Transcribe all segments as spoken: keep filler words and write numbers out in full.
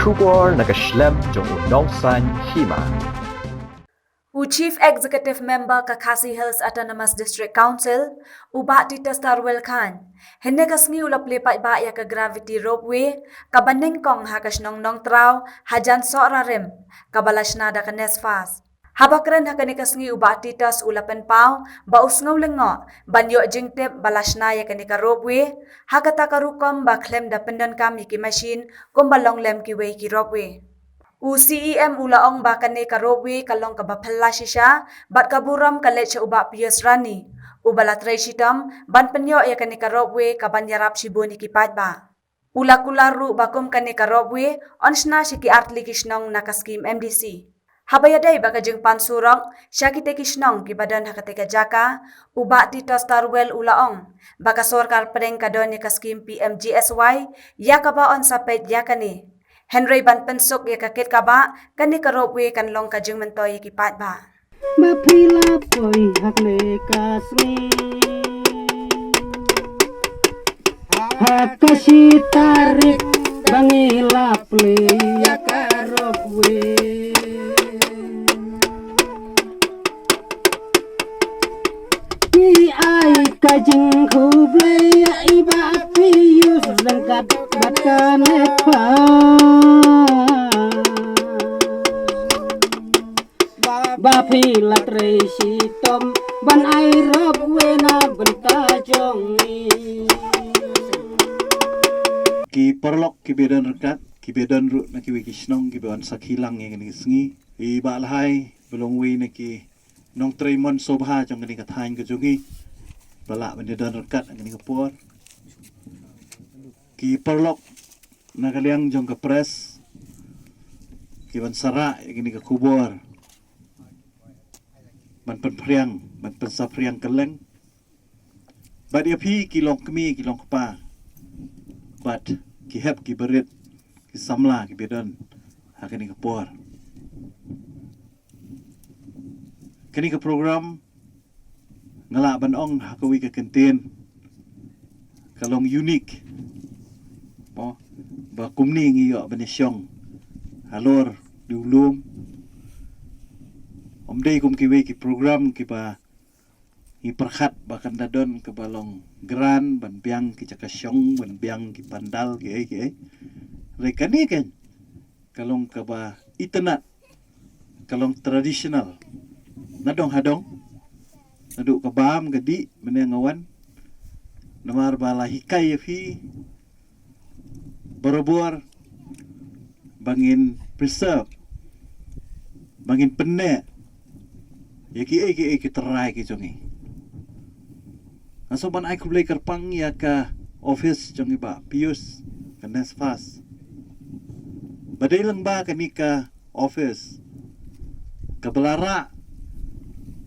Khubor na ka shlem jong u nongsan hima. U Chief Executive Member ka Khasi Hills Autonomous District Council, u Bah Titus Tarwel Chyne, hynne ka sngi u la plie paidbah ïa ka Gravity Ropeway, kaba nyngkong ha ka shnong Nongtraw, hajan Sohrarim, kaba la shna da ka NESFAS. Haba kren ha kane ka sngi u Bah Titus u la pynpaw ba u sngew lyngngoh ban ïoh jingtip ba la shna ïa kane ka ropeway ha kata ka rukom ba khlem da pyndonkam ïa ki mashin kumba long lem kiwei ki ropeway. U CEM u la ong ba kane ka ropeway ka long kaba phylla shisha bad ka burom ka leit sha u Bah Pius Rani, uba la trei shitom ban pynïoh ïa kane ka ropeway kaban ïarap shibun ïa ki paidbah. U la kular ruh ba kum kane ka ropeway yn shna sha ki artylli ki shnong na ka skhim MDC. Haba ïadei bad ka jingpan surok sha kitei ki shnong kiba don ha katei ka jaka, u Bah Titus Tarwel u la ong ba ka sorkar pdeng ka don ïa ka skhim PMGSY ïa kaba yn sa peit ïa kane. Hynrei ban pynsuk ïa ka kit kaba, kane ka ropeway kan long ka jingmyntoi ïa ki paidbah. Ba phi la poi ha kane ka sngi. Ha ka shi tarik ba ngi la plie ïa ka ropeway. Ngi ai ka jingkhublei ïa i Bah Pius ryngkat bad ka NESFAS. Ba phi la trei shitom ban ai ropeway na bynta jong ngi. Ki paralok kiba don ryngkat, kiba don ruh na kiwei ki shnong kiba wan sakhi lang ïa kane ka sngi. I Bah Lhai, ba long uwei na ki nongtrei mon sngewbha jong kane ka thaiñ ka jong ngi, ba lah ban ïadon ryngkat ha kane ka por. Ki paralok na ka liang jong ka press, kiban sa rah ïa kane ka khubor ban pynphriang, ban pynsaphriang kylleng. Bad ïa phi ki longkmie ki longkpa, bad ki hep ki barit, ki samla kiba don ha kane ka por. Kane ka program nga lah ban ong ha kawei ka kyntien ka long unique. Mo, ba kumne ngi ïoh ban ïashong halor diwlum. Ym dei kum kiwei ki program kiba ngi pyrkhat ba kan da don kaba long grand ban biang ki jaka shong, ban biang ki pandal kiei kiei. Hynrei kane kan ka long kaba itynnad, ka long traditional. Na dong ha dong, naduh ka bam ka dih mynne nga wan. Namar ba la hikai ïa phi barabor ba ngin preserve, ba ngin pynneh ïa kiei kiei ki trai ki jong ngi. Nga sngewbha ban ai khublei kyrpang ïa ka office jong i Bah Pius, ka NESFAS. Ba dei lyngba kane ka office kaba la rah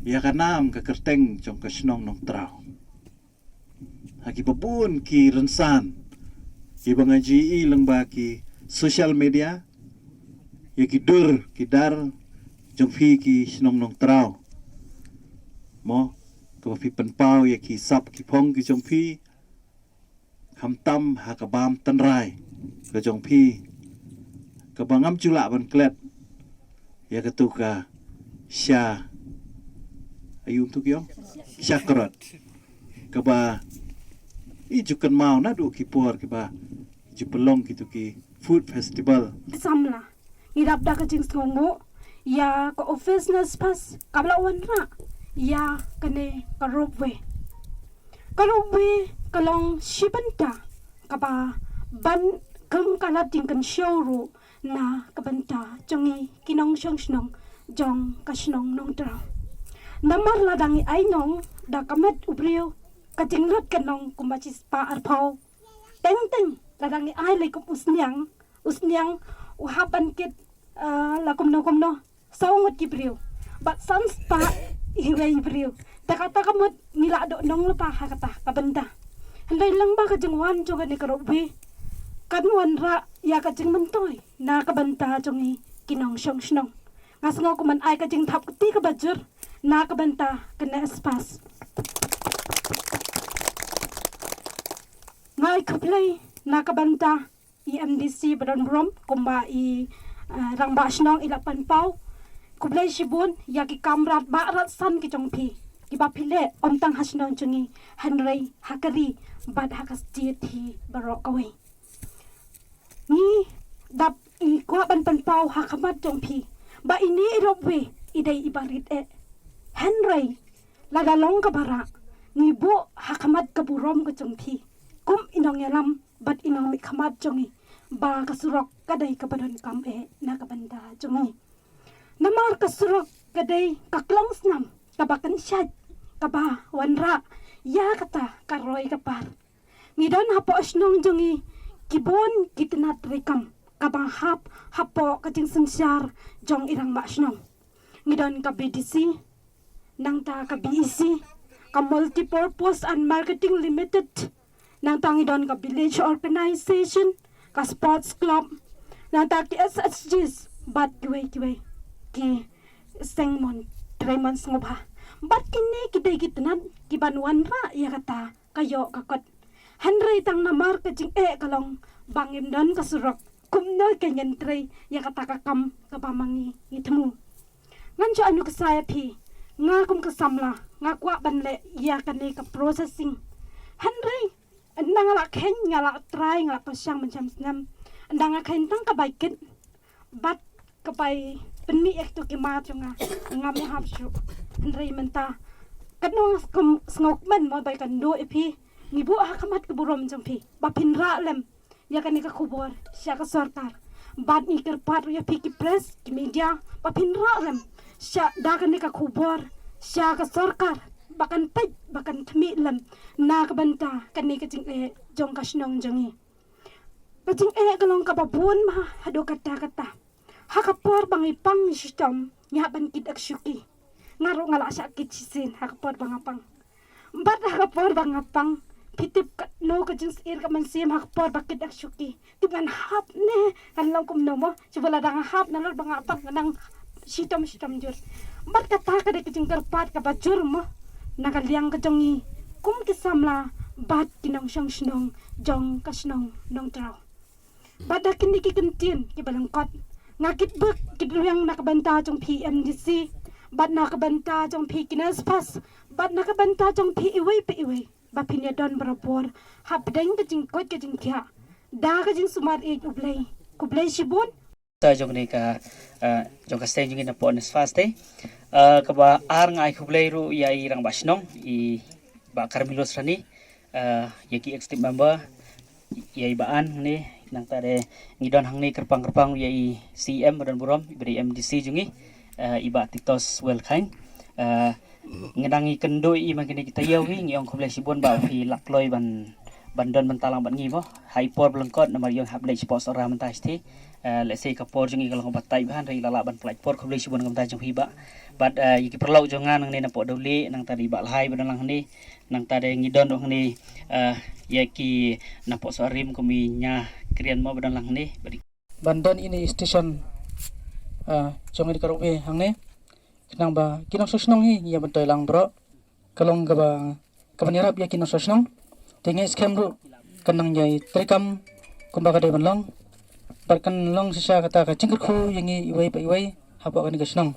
ïa ka nam ka kyrteng jong ka shnong Nongtraw ha kiba bun ki rynsan kiba nga ju ïohi lyngba ki social media, ïa ki dur ki dar jong phi ki shnong Nongtraw. Mo, kaba phi pynpaw ïa ki sap ki phong ki jong phi, khamtam ha ka bam tynrai ka jong phi, kaba ngam ju lah ban klet ïa katu ka sha, aïu tu ki ong, sha krot, kaba i ju kynmaw naduh ki por kiba ju pynlong kitu ki food festival. Samla, ngi dap da ka jingsngewnguh ïa ka office NESFAS kaba la wanrah ïa kane ka ropeway. Ka ropeway ka long shi bynta kaba ban khlem ka la ding kan show ruh na ka bynta jong ngi ki nongshong shnong jong ka shnong Nongtraw. Namar lada ngi ai nong da ka met u briew, ka jinglut kan long kumba shispah arphew. Teng teng lada ngi ai lei kum u sniang, u sniang u hap ban kit, ah, la kumno kumno, saw ngut ki briew, bad san spah iwei i briew. Te kata ka mut ngi la doh nong lypa ha kata ka bynta. Hynrei lyngba ka jingwan jong kane ka ropeway kan wanrah ïa ka jingmyntoi na ka bynta jong ngi ki nongshong shnong. Nga sngew kum ban ai ka jingthap kti kaba jur na ka bynta ka NESFAS. Nga ai khublei na ka bynta i M D C ba don burom, kumba i, eh, Rangbah Shnong i la pynpaw. Khublei shibun ïa ki kam radbah radsan ki jong phi, kiba phi leh ym tang ha shnong jong ngi, hynrei ha ka ri bad ha ka state hi baroh kawei. Ngi dap, ngi kwah ban pynpaw ha khmat jong phi ba ine i ropwe i dei iba rit eh. Hynrei lada long kaba rah, ngi buh ha khmat ka burom ka jong phi kum i nongïalam bad i nongmihkhmat jong ngi ba ka surok ka dei kaba donkam eh na ka bynta jong ngi. Namar ka surok ka dei ka klongsnam kaba kynshait, kaba wanrah ïa kata ka roi ka par. Ngi don hapoh shnong jong ngi ki bun ki tnat treikam kaba hap hapoh ka jingsynshar jong i Rangbah Shnong. Ngi don ka B D C, nangta ka B E C, ka Multipurpose and Marketing Limited, nangta ngi don ka Village Organization, ka Sports Club, nangta ki S H Gs bad kiwei kiwei ki seng mon trei mon sngewbha. Bad kine ki dei ki tnat ki ban wanrah ïa kata ka ïoh ka kot. Hynrei tang namar ka jingeh ka long ba ngim don ka surok, kumno ka ngin trei ïa kata ka kam kaba ma ngi ngi thmu. Ngan shu ai nuksa ïa phi, nga kum ka samla nga kwah ban leh ïa kane ka processing. Hynrei ynda nga la kheiñ, nga la trai, nga la pyrshang ban shem snem, ynda nga kheiñ tang ka bai kit bad ka bai pynmih ïa kito ki mat jong nga, ngam ïahap shuh. Hynrei mynta katno sngewkmen mo bai kan duh ïa phi, ngi buh ha khmat ka burom jong phi ba phin rah lem ïa kane ka khubor sha ka sorkar. Bad ngi kyrpad ruh ïa phi ki press, ki media, ba phin rah lem sha da kane ka khubor sha ka sorkar ba kan peit, ba kan khmih lem na ka bynta kane ka jingeh jong ka shnong jong ngi. Ka jingeh ka long kaba bun ma haduh katta katta. Ha ka por ba ngi pang ngi shitom, ngi hap ban kit ak shuki. Nga ruh nga la shah kit shisien ha ka por ba nga pang. Bad ha ka por ba nga pang, phi tip katno ka jingsyier ka mynsiem ha ka por ba kit ak shuki. Tip ngan hap ne ngan long kumno mo. Shu ba lada nga hap nalor ba nga pang, nga nang shitom shitom jur. Bad kata ka dei ka jingkyrpad kaba jur mo na ka liang ka jong ngi kum ki samla bad ki nongshong shnong jong ka shnong Nongtraw. Bad da kine ki kyntien kiba lyngkot, nga kitbok kitrwiang na ka bynta jong phi M D C, bad na ka bynta jong phi ki NESFAS, bad na ka bynta jong phi iwei pa iwei ba phin ïa don barabor hapdeng ka jingkoit ka jingkhiah da ka jingsumar ïeit U Blei. Khublei shibun. Ta jong ne ka, ah, jong ka seng jong ngi napoh NESFAS te. Ah, kaba ar nga ai khublei ruh ïa i Rangbah Shnong, i Bah Carmelo Srani, ah, ïa ki executive member, ïa i Bah An ne, nangta de ngi don hangne kyrpang kyrpang ïa i C E M ba don burom, i ba dei M D C jong ngi, ah, i Bah Titos Welkhein. Ah, ngi dang ngi kynduh i man kine kita ïa wi, ngi ong khublei shibun ba phi lak loi ban, ban don bynta lang bad ngi mo. Ha i por ba lyngkot namar ïong hap leit shapoh Sohra mynta shi. Eh, let's say ka por jong ngi ka long ba tight bha, hynrei la lah ban pynlait por. Khublei shibun ka bynta jong phi Bah. Bad, eh, ïa ki paralok jong nga nangne napoh Dawlieh, nangta de i Bah Lhai ba don lang hangne, nangta de ngi don ruh hangne, eh, ïa ki napoh Sohra rim kum i Nya Krian mo ba don lang hangne. Bad i ban don ine i station, ah, jong ngi ka Ropwe hangne. Khnang ba ki nongshong shnong hi ngi ïa myntoi lang baroh. Ka long kaba, kaban ïarap ïa ki nongshong shnong. Te ngi skhem ruh kan nang ïai treikam kumba ka dei ban long. Bad kan long shisha kata ka jingkyrkhu ïa ngi iwei pa iwei hapoh kane ka shnong.